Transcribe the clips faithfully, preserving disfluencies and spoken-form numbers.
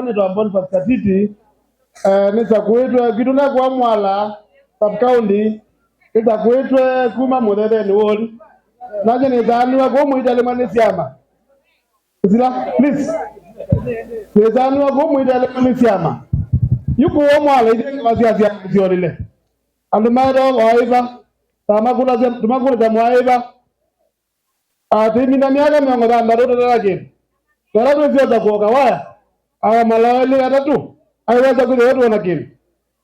Nĩtawa Boniface Katiti, eh, nĩsakũĩtwe kwitũ na kwa Mwala sub county, nĩsakũĩtwe kuma Mũthethenĩ ward. Nake nĩthaanĩwa kũu mũitalĩmwa nĩ syama. Sila, please. Nĩthaanĩwa kũu mũitalĩmwa nĩ syama. Yu kũu Mwala ithyĩ ngava sya syama syolile. Andũ maetawa Waĩva, tamakũlasya, tũmakũlasya Mwaĩva. Atĩminda myaka mĩongo thanthatũ tũtena kĩndũ. Twala twĩsyosa kũoka waya, awa malawa elĩ atatũ, aiwesa kwĩthĩwa twona kĩndũ.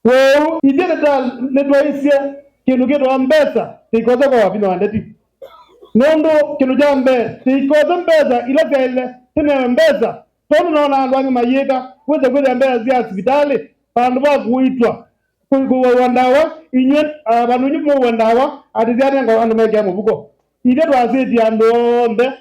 Kwoou, ithyĩ nĩta-, nĩtwaisye kĩndũ kĩtawa mbesa kĩikosa kwa wavinya wa ndeti. Nũndũ kĩndũ kya mbee, kĩikosa mbesa ila syaĩle kĩnewe mbesa, tondũ noona andũ angĩ mayĩka, wĩse kwĩthĩa mbesa sya sivitalĩ, vandũ va kũitwa, kũ-, kũawa ndawa, inyw'ĩ, ah, vandũ inyw'ĩ mũua ndawa, atĩ syanengwa andũ mekĩa mũvuko. Ithyĩ twasĩtye andũ onthe,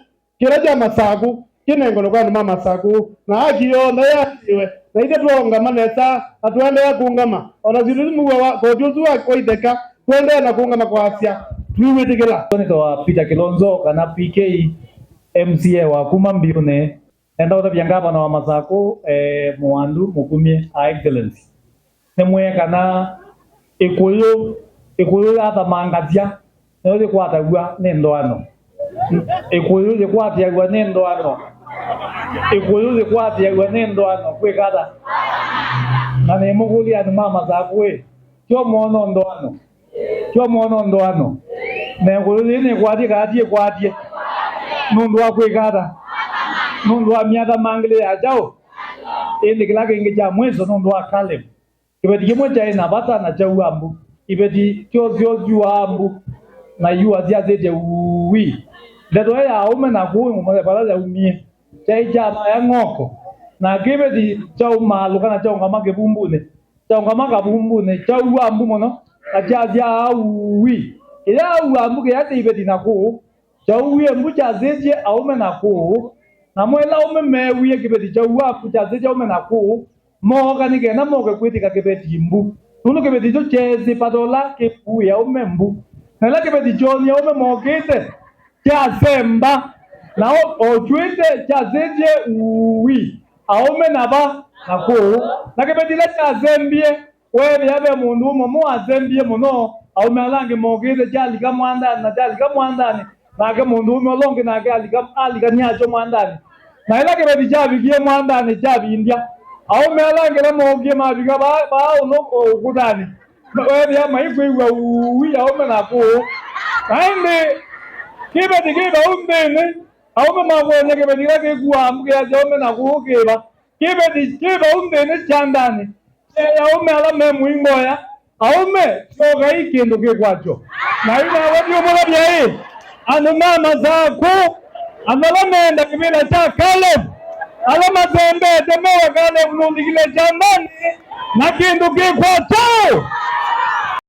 kĩla kya Masakũ kĩnengwe kwa andũ ma Masakũ, na haki yonthe yatĩwe, na ithyĩ twaũngama nesa, na tũendeea kũũngama. O na syĩndũ isu mũuawa, koti ũsu wa, wa itheka, tũendeea na kũũngama kwasya, tũiwĩtĩkĩla. Nĩtawa Peter Kilonzo, kana P K, M C A wa kuma Mbiũnĩ. Nenda ũtavya ngavana wa Masakũ, eh, Mũwandu Mũkumye, Her Excellency. Nĩmwĩe kana ĩkũyũ, ĩkũyũ yathamangasya, nĩyo yĩkwataw'a nĩ ndoano. Ĩkũyũ yĩkwatĩaw'a nĩ ndoano. Ĩkũyũ yĩkwatĩaw'a nĩ ndoano. Kwĩka ata? Na nĩmũkũlya andũ ma Masakũ ĩ, tyo mwono ndoano. Tyo mwono ndoano. Na ĩkũyũ yĩĩ nĩkwatye kana ti ĩkwatye? Nũndũ wa kwĩka ata? Nũndũ wa myathamangĩle ya kyaũ? Ĩndĩ kĩla kĩngĩ kya mwiso nũndũ wa Caleb. Kĩveti kĩmwe kyaĩ na vata na kyaua mbu. Iveti kyosyo syuaa mbu, na iua syasĩtye uui. Ndeto ĩĩ ya aũme na kũũ vala yaumie, kyaĩ kya thaya ng'oko, na kĩveti kyaumaalũka na kyaũngama kĩvumbunĩ. Kyaũngama kavumbunĩ, kyaua mbu mũno, na kyasyaa uui. Kĩyaaua mbu kĩyasya iveti na kũũ, kyauie mbu kyasĩtye aũme na kũũ. Namo ĩla aũme meewie kĩveti kyaua mbu kyasĩtye aũme na kũũ, mooka nĩ kenda moke kwĩtĩka kĩveti mbu, nũndũ kĩveti kyo kyeesĩ vata ũla kĩkuie aũme mbu. Na ĩla kĩveti kyoonie aũme mokĩte, kyasemba, na o, o kyũĩte kyasĩtye uui, aũme na va na kũũ. Na kĩveti ĩla kyasembie, weethĩa ve mũndũ ũmwe ũmwe wasembie mũno, aũme ala angĩ mokĩte, kyalika mwandanĩ, na kyalika mwandanĩ, nake mũndũũme ũla ũngĩ nake alika, alika nĩakyo mwandanĩ. Na ĩla kĩveti kyavikie mwandanĩ kyavindya, aũme ala angĩ ala mookie mavika vaa, vaa ũno ũkũtanĩ, weethĩa maikwĩw'a uui aũme na kũũ. Na ĩndĩ kĩveti kĩ vau nthĩnĩ, aũme makwony'a kĩveti kĩla kĩkuaa mbu kĩasya aũme na kũũ kĩva. Kĩveti kĩ vau nthĩnĩ kyandanĩ, kyeeya aũme ala me mũingoya, aũme, syokai kĩndũ kĩkwatyo. Na yu nawe ndiũmũtavya ĩ, andũ ma Masakũ, andũ ala meenda kĩvĩla kya Caleb, ala masembete mewa Caleb nũlikile kyandanĩ, na kĩndũ kĩkwatyo.